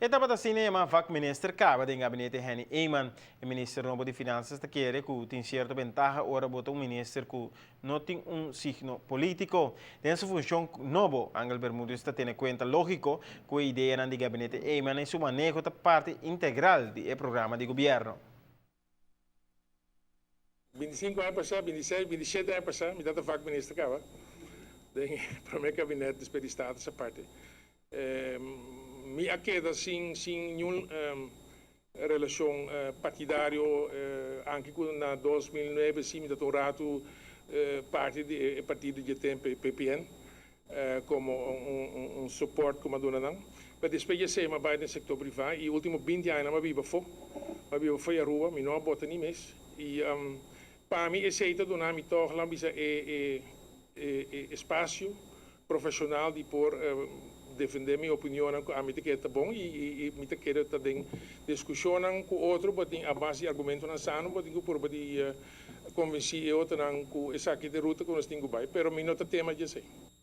E tabata asina yama vakminister caba den gabinete Henny Eman. E minister nobo di Finanzas ta kere cu tin cierto bentaha ora bo ta un minister cu no tin un signo politico. Den su funcion nobo, Angel Bermudez ta tene cuenta logico cu e ideanan di gabinete Eman y su maneho ta parti integral di e programa di gobierno. 25 aña pasa, 26, 27 aña pasa, mi tabata vakminister caba den prome kabinet despues di Status Aparte. Mi a keda sin ningun relashon partidario, anke ku na 2009 si mi tabata un ratu parti di e partido di e tempu PPN komo un support ku mi a duna nan. Pero despues di esei mi a bai den sektor privá i último 20 aña mi a biba afó. Mi a biba afó di Aruba, mi no a bota ni mes. I pa mi esei ta duna mi tòg laga bisa e espasio profeshonal di por defendé mi opinionnan ku ami ta kere ta bon i mi ta kere ta den diskushonnan ku otro bo tin a base di argumentonan sano, bo tin ku purba di konvensí e otronan ku esaki ta e ruta ku nos tin ku bai, pero mi no ta tema di esei.